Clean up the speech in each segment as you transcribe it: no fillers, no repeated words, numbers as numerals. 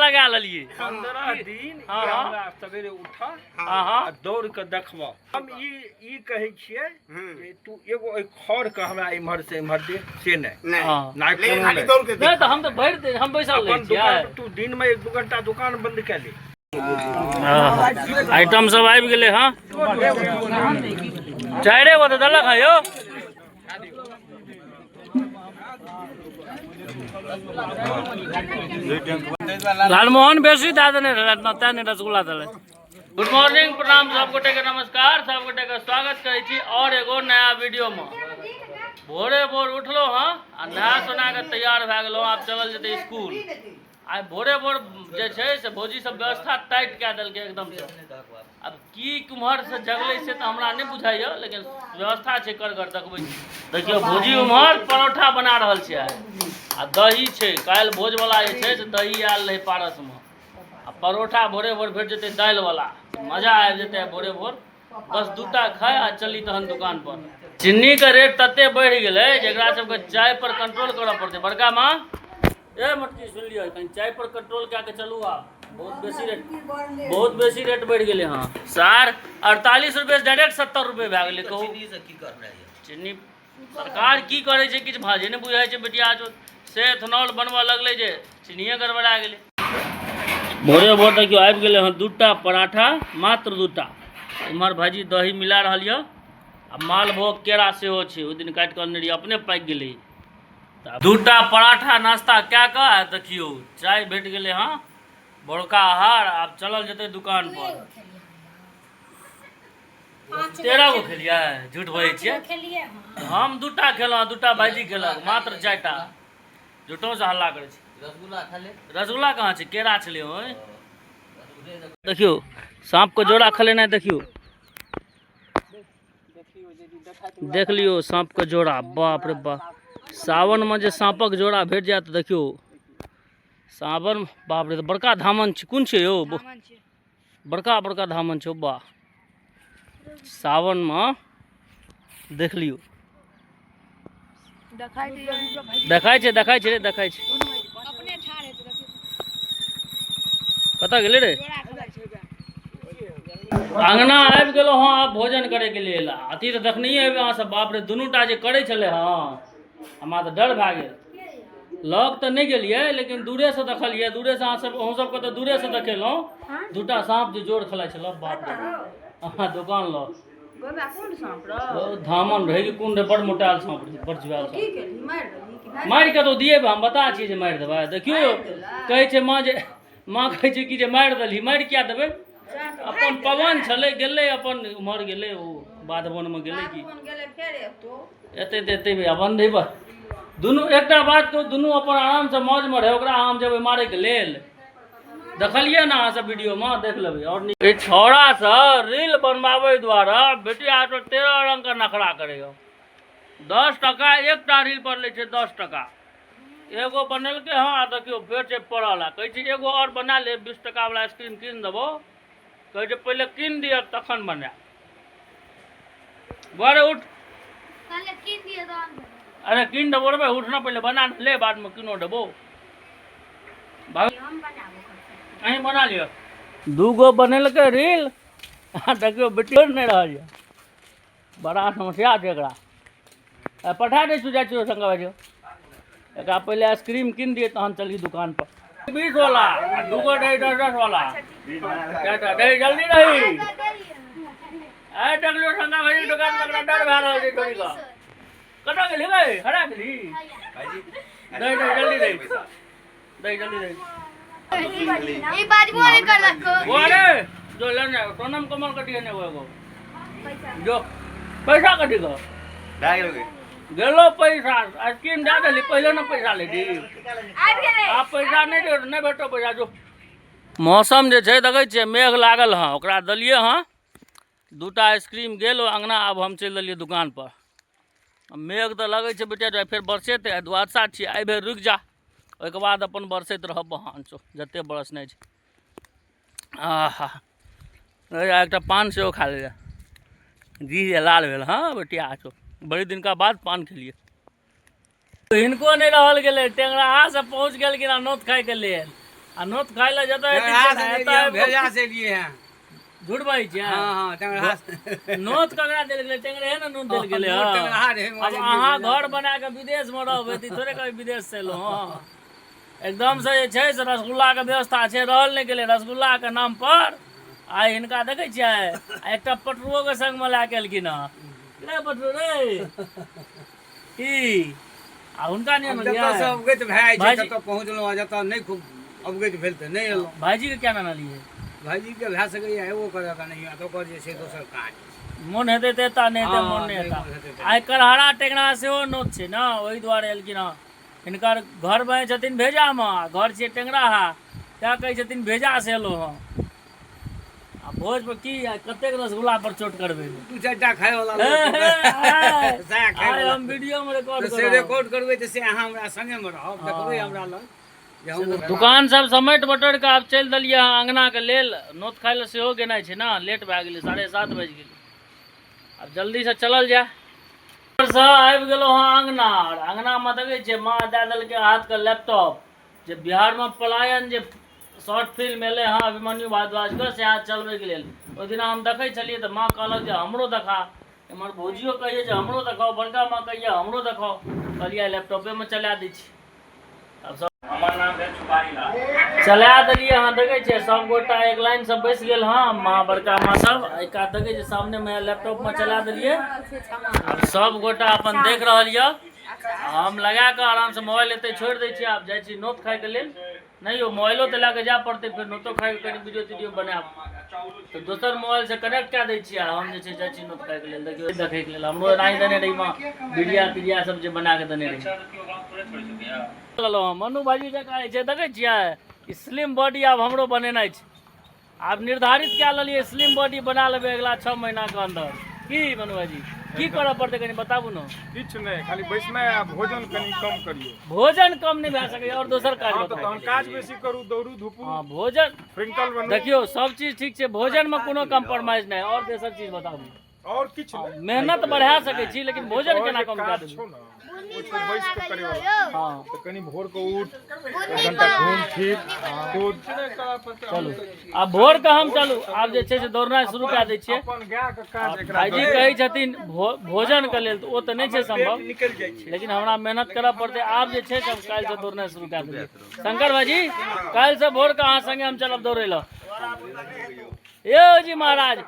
लगा लेलियै। 15 दिन हाँ, हाँ। हमरा सवेरे उठा हाँ हाँ आ दौड़ के देखबह। हम ई ई कहै छियै जे तू एगो एहि खर के हमरा इम्हर से इम्हर दे से नहि। नहि। हाँ। नहि, लेकिन कोनो खाली नहि। दौड़ के नहि तऽ हम तऽ भरि दिन हम बैसल रहै अपन छियै। दुकान पर तू दिन में 1-2 घंटा दुकान बंद कए ले। आइटम सब आबि गेलै। हँ, चारिए गो तऽ देलक हँ यौ। लालमोहन बेसी दए देने रहै रातिमे, तें नहि रसगुल्ला देलै। गुड मॉर्निंग, प्रणाम सब गोटे के, नमस्कार सब गोटे के, स्वागत करै छी और एगो नया वीडियो में। भोरे भोर उठलो हँ आ नहा सोना के तैयार भए गेलहुँ, आब चलल जेतै स्कूल। आइ भोरे भोर जे छै से भौजी सब व्यवस्था टाइट कए देलकै एकदमसँ। आब की कुम्हर से जगलै से तऽ हमरा नहि बुझाइए, लेकिन व्यवस्था छै करगर। देखबै छी, देखियौ भौजी उम्हर परोठा बना रहल छै आइ, आ दही छै। काल्हि भोजवला जे छै से दही आयल रहै पारसमे, आ परोठा भोरे भोर भेट जेतै दालिवला, मजा आबि जेतै भोरे भोर। बस दूटा खाय आ चली तहन दुकान पर। चिन्नीके रेट तते बढ़ि गेलै जेकरा सबके चाय पर कंट्रोल करऽ पड़तै। बड़का माँ ए मोटकी सुनि लिअ, कनि चाय पर कंट्रोल कए के चलू आब। बहुत बेसी रेट, बहुत बेसी रेट बढ़ि गेलै। हँ सार, 48 रुपए डायरेक्ट 70 रुपए भए गेलै। कहू चिन्नी सरकार की करै छै, किछु भाजे नहि बुझाइ छै। बेटिया जो से एथनॉल बनबऽ लगलै जे चिन्निए गड़बड़ा गेलै। भोरे भोर देखियौ आबि गेलै हँ दूटा पराठा, मात्र दूटा। इम्हर भाजी दही मिला रहल यऽ आ मालभोग केरा सेहो छै, ओहि दिन काटि कऽ अनने रहियै, अपने पाकि गेलै। तऽ दूटा पराठा नाश्ता कए कऽ आ देखियौ चाय भेट गेलै हँ, भोरका आहार। आब चलल जेतै दुकान पर। 13 गो खेलियै? झूठ बजै छियै। हम दूटा खेलहुँ, दूटा भाईजी खेलक, मात्र 4टा। झूठो से हल्ला करै छै। रसगुल्ला खा ले। रसगुल्ला कहाँ छै? केरा छलै। ओहि देखियौ साँपके जोड़ा खेलेनाइ, देखियौ देख लियौ साँपके जोड़ा। बाप रे बाप, सावनमे जे साँपक जोड़ा भेट जायत, देखियौ सावन, बाप रे, बड़का धामन छै। कोन छै यौ? बड़का बड़का धामन छै। बा, सावनमे देख लियौ। देखाइ छै, देखाइ छै रे, देखाइ छै। कतऽ गेलै रे? अङ्गना आबि गेलहुँ हँ आब भोजन करैके लेल। अथी तऽ देखनहिए हेबै अहाँ सब। बाप रे, दुनू टा जे करै छलै हँ, हमरा तऽ डर भए गेल। लग तऽ नहि गेलियै, लेकिन दूरेसँ देखलियै, दूरेसँ। अहाँ सब, अहूँ सबके तऽ दूरेसँ देखेलहुँ दूटा साँप जे जोर खेलाइ छलै। बाप रे, अहाँ दोकान लग धामन रहै कि कोन रहै, बड़ मोटायल साँप रहै, बड़ जुआयल साँप। मारि कऽ तऽ दिए, हम बता छियै जे मारि देबै। देखियौ, कहै छै माँ जे, माँ कहै छै कि जे मारि देलही। मारि किया देबै? अपन पवन छलै, गेलै अपन उम्हर गेलै, ओ बाध वनमे गेलै कि एतै तऽ एतै भैया बन्द हेबै दुनू। एकटा बात कहू, दुनू अपन आरामसँ मौजमे रहै, ओकरा हम जेबै मारैके लेल? देखलियै ने अहाँ सब वीडियोमे, देख लेबै। आओर ई छौड़ा सब रील बनबाबै द्वारा बेटिया तो 13 रंगके नखरा करैए। 10 टका एकटा रील पर लै छै, 10 टका। एगो बनेलकै हँ आ देखियौ फेर छै पड़ल। आ कहै छै एगो आओर बना ले, 20 टकावला आइसक्रीम कीन देबौ। कहै छै पहिले कीन दिअ तखन बना। बरे उठ, अरे कीन देबो रे भाई, उठ ना, पहिले बना ले, बादमे कीनो देबो। अहीं बना लिअ। दूगो बनेलकै रील आ देखियौ बेटियो नहि रहल यऽ। बड़ा समस्या छै एकरा। पठा दै छी, जाइ छियौ शंकर भाईजी, एकरा पहिले आइसक्रीम कीन दियै तहन चली दुकान पर। 20 वाला दूगो दही, 10 10 वाला चारिटा दही, जल्दी दही। आइ देखलियौ शंकर भाईजी दुकान पर, एकरा डर भए रहल छै छोड़ी कऽ। कतऽ गेली गै? हरा गेली? दही दही, जल्दी दही, दही जल्दी दही। ई बाजबो नहि करलक। अरे जो लेने सोनम कमल कटी ने एगो जो पैसा कटी गो गेलो पैसा। आइसक्रीम दए देली, पहिले ने पैसा लेली। आबि गेलै। आब पैसा नहि दे, नहि भेटो पैसा। जो मौसम जे छै देखै छियै, मेघ लागल हँ। ओकरा देलियै हँ दूटा आइसक्रीम, गेल ओ अङ्गना। आब हम चलि देलियै दुकान पर। मेघ तऽ लगै छै बेटा फेर बरसेतै। आइ द्वादशा छियै, आइ भरि रुकि जा, ओहिके बाद अपन बरसैत रहब बहान छौ जतेक बरसनाइ छै। आहा, एकटा पान सेहो खा लेलियै, जी जे लाल भेल। हँ बेटिया छौ, बड़ी दिनका बाद पान खेलियै। हिनको नहि रहल गेलै, टेंगराहा से पहुँच गेलखिन आ नोत खायके लेल। आ नोत खाय लए जतऽ टेंगरा से एतऽ एलियै, आबि कऽ- भेजा से एलियै हैं। झूठ बाजै छियै? हाँ हाँ, टेंगरा से। नोत ककरा देल गेलै? टेंगरे ने नोत देल गेलै। नोत हँ। टेंगरा रहै, आब अहाँ घर बना कऽ विदेशमे रहबै तऽ ई थोड़े कभी विदेश से एलहुँ हँ। एकदम से जे छै से रसगुल्लाके व्यवस्था छै, रहल नहि गेलै रसगुल्लाके नाम पर। आइ हिनका देखै छियै, आ एकटा पटरुओके संगमे लए कऽ एलखिन हँ। रे पटरू रे, की आ हुनका नहि जतऽ अनलियै? से अवगत भए जाइ छै भाइजी- ततऽ पहुँचलहुँ, आ जतऽ नहि खूब अवगत भेल तऽ नहि एलहुँ। भाइजीके केना अनलियै? भाइजीके भए सकैए हेबो करत आ नहि, तऽ ओकर जे छै दोसर काज। मोन हेतै तऽ एता, नहि हेतै हँ, मोन नहि नहि हेता। मोन हेतै तऽ। आइ करहरा टेंगरा सेहो नोत छै ने, ओहि दुआरे एलखिन हँ। हिनकर घर बनै छथिन भेजामे आ घर छियै टेंगराहा, तैँ कहै छथिन भेजा से एलहुँ हँ। आ भोज पर की आ कतेक रसगुल्ला पर चोट करबै? दू चारि टा खाय वाला हे, हे, आइ सएह खाय आइ वाला। हम वीडियो में रिकॉर्ड तऽ से करब। रिकॉर्ड करबै तऽ से अहाँ हमरा संगेमे रहब, देखबै हमरा लग जे हम। दुकान सब समेट बटोरि कऽ आब चलि देलियै हँ अङ्गनाके लेल। नोत खाय लए सेहो गेनाइ छै ने, लेट भए गेलै, 7:30 बाजि गेलै। आब जल्दीसँ चलल जाय। सँ आबि गेलहुँ हँ अङ्गना, आओर अङ्गनामे देखै छियै माँ दए देलकै हाथके लैपटॉप, जे बिहारमे पलायन जे शॉर्ट फिल्म एलै हँ अभिमन्यु भारद्वाजके, से आज चलबैके लेल। ओहि दिना हम देखै छलियै तऽ माँ कहलक जे हमरो देखा, एम्हर भौजियो कहैए जे हमरो देखाउ, बड़का माँ कहैए हमरो देखाउ। कहलियै लैपटॉपेमे चला दै छी। आब सब हमर नाम भेल सुपारी लाल। चला देलियै। अहाँ देखै छियै सब गोटा एक लाइन से बैस गेल हँ, माँ बड़का माँ सब। एहि कात देखै छियै सामनेमे लैपटॉपमे चला देलियै। आब सब गोटा अपन देख रहल यऽ। हम लगा कऽ आरामसँ मोबाइल एतै छोड़ि दै छियै, आब जाइ छी नोत खायके लेल। नहि यौ, मोबाइलो तऽ लए कऽ जाय पड़तै, फेर नोतो खायके कनि वीडियो तीडियो बनायब तऽ दोसर मोबाइलसँ कनेक्ट कए दै छियै। आ हम जे छै जाइ छी नोत खायके लेल। देखियौ, देखैके लेल हमरो एनाही देने रही माँ, बीड़िया तीड़िया सब जे बना कऽ देने रही। लेलहुँ हँ मनु भाजी जकाँ जे छै, देखै छियै स्लिम बॉडी आब हमरो बनेनाइ छै। आब निर्धारित कए लेलियै, स्लिम बॉडी बना लेबै अगिला 6 महीनाके अन्दर। की मनु भाजी, की करऽ पड़तै कनि बताबू ने? किछु नहि, खाली बैसनाइ आ भोजन कनि कम करियौ। भोजन कम नहि भए सकैए, आओर दोसर काज हँ तऽ बताउ। तहन काज बेसी करू, दौड़ू धूपू। हँ, भोजन फ्रिंकल बनू। देखियौ, सब चीज ठीक छै, भोजनमे कोनो कम्प्रोमाइज नहि। आओर दोसर चीज बताबू। आओर किछु नहि। मेहनत बढ़ा सकै छी, लेकिन भोजन आओर केना जे कम कए काज देबै? छौ ने, ओ छौ बैस कऽ करे वाला। हँ, तऽ कनि भोर कऽ उठ, एक घंटा घूम फिर कूद। चलू, आब भोर के हम चलू, आब जे छै से दौड़नाइ शुरू कए दै छियै। अपन गाय के काज एकरा भाईजी कहै छथिन भोजन के लेल तऽ ओ तऽ नहि छै संभव, निकलि जाइ छै, लेकिन हमरा मेहनत करऽ पड़तै। आब जे छै से हम काल्हिसँ दौड़नाइ शुरू कए देलियै। शंकर भाईजी, काल्हिसँ भोर के अहाँ संगे हम चलब दौड़ै लए। यौ जी महाराज,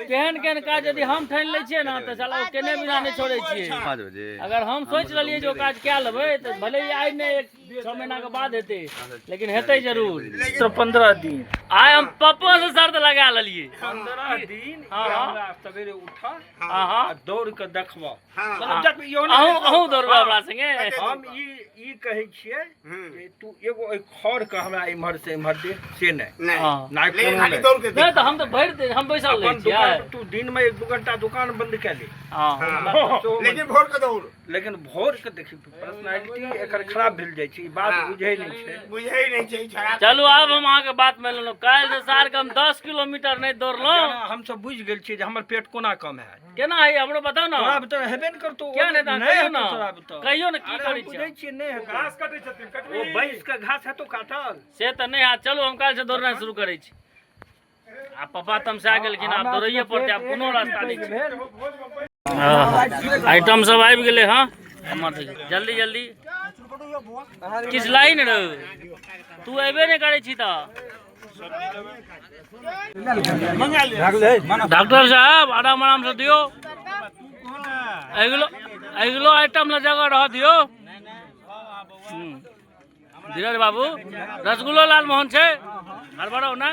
केहन केहन काज यदि हम ठानि लै छियै ने तऽ साला ओ केने बिना नहि छोड़ै छियै। अगर हम सोचि लेलियै जे ओ काज कए लेबै तऽ भले ही आइ नहि, 6 महीनाके बाद हेतै, लेकिन हेतै जरूर। तऽ 15 दिन आइ हम पप्पो से शर्त लगा लेलियै। 15 दिन। हाँ, हाँ। हमरा सवेरे उठा हाँ हाँ आ दौड़ कऽ देखबह। हाँ। मतलब जब इहो नहि अहूँ अहूँ दौड़बै हमरा संगे? हम ई कहै छियै जे तू एगो एहि खर के हमरा इम्हर से इम्हर दे, से नहि। हाँ। नहि, लेकिन कोनो खाली नहि। दौड़ के नहि तऽ हम तऽ भरि दिन हम बैसल रहै अपन छियै। दुकान पर तू दिन में 1-2 घंटा दुकान बंद कए ले। हाँ। सेहो बंद। लेकिन भोर के दौड़। लेकिन भोर के देखी, पर्सनालिटी एकर खराब भेल जाइ छै, ई बात बुझै नहि छै। बुझै नहि छै छड़ा। चलू, आब हम अहाँके बात मानि लेलहुँ। काल्हि से सार के हम 10 किलोमीटर नहि दौड़लहुँ। जेना हमसब बुझि गेल छियै जे हमर पेट कोना कम हैत। केना हइ, हमरो बताउ ने। तोरा तऽ हेबे ने करतौ। किया नहि? तऽ नहि कहियौ हेतौ ने। तोरा तऽ। कहियौ ने, की अरे हम करै बुझै छियै? छियै, नहि हेतौ। घास कटै छथिन, ओ कटबी। बैस के घास हेतौ काटल? से तऽ नहि हैत। चलू, हम काल्हिसँ दौड़नाइ शुरू करै छी। आ पप्पा तमसा गेलखिन, आब दौड़ैये पड़तै, आब कोनो रास्ता नहि छै। आइटम सब आबि गेलै हँ। हमर देखियौ, जल्दी जल्दी किछु लाही ने रौ, तू अयबे नहि करै छी तऽ। डॉक्टर साहब, आराम आराम से दियौ। अगिलो अगिलो आइटम लए जगह रह दियौ। धीरज बाबू, रसगुल्लो लालमोहन छै, हड़बड़ाउ ना।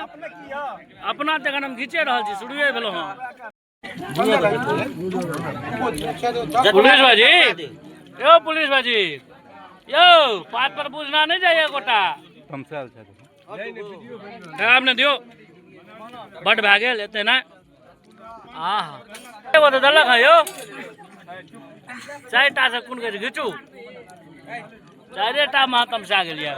अपना तखन हम घीचे रहल छी, शुरुए भेलहुँ हँ। पुलिस भाजी यौ, पुलिस भाजी यौ, पात पर बुझना नहि जाइए गोटा आब ने दियौ। बड भए गेल एते नहि। आहा, एगो तऽ देलक हँ यौ। चारिटा से कोन कहै छै घिचू, चारिटा मे तमसा गेल यऽ।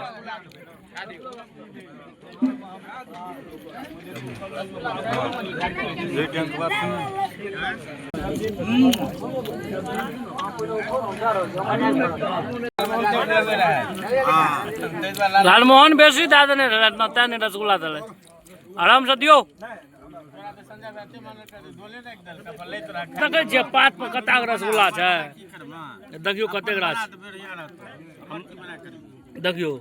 लालमोहन बेसी दए देने रहै रातिमे, तें नहि रसगुल्ला देलै। आरामसँ दियौ। देखै छियै पात पर कतेक रसगुल्ला छै, देखियौ कतेक रास। देखियौ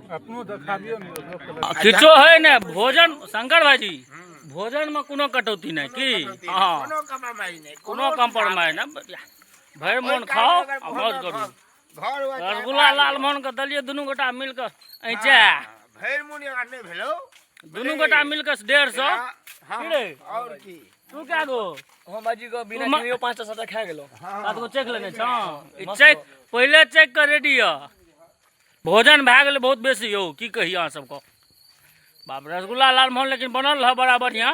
किछो है ने भोजन। शंकर भाईजी, भोजन में कोनो कटौती नहि की? हाँ, कोनो कम्प्रोमाइज नहि। भरि मोन खाओ आ मौज करू। रसगुल्ला लालमोहन के देलियै, दुनू गोटा मिल कऽ ऐचा। भरि मोन नहि भेलौ। दुनू गोटा मिल कऽ 150। की रे? और की? तू कए गो? हम बाजी को बिना तू खेलियो 5टा 7टा खा गेलो। 7 गो चेक लेने छौ? ई चेक पहिले चेक कऽ रेडी यऽ। भोजन भए गेलै बहुत बेसी यौ, की कही अहाँ सबके। बाप, रसगुल्ला लालमोहन लेकिन बनल रहै बड़ा बढ़िआँ।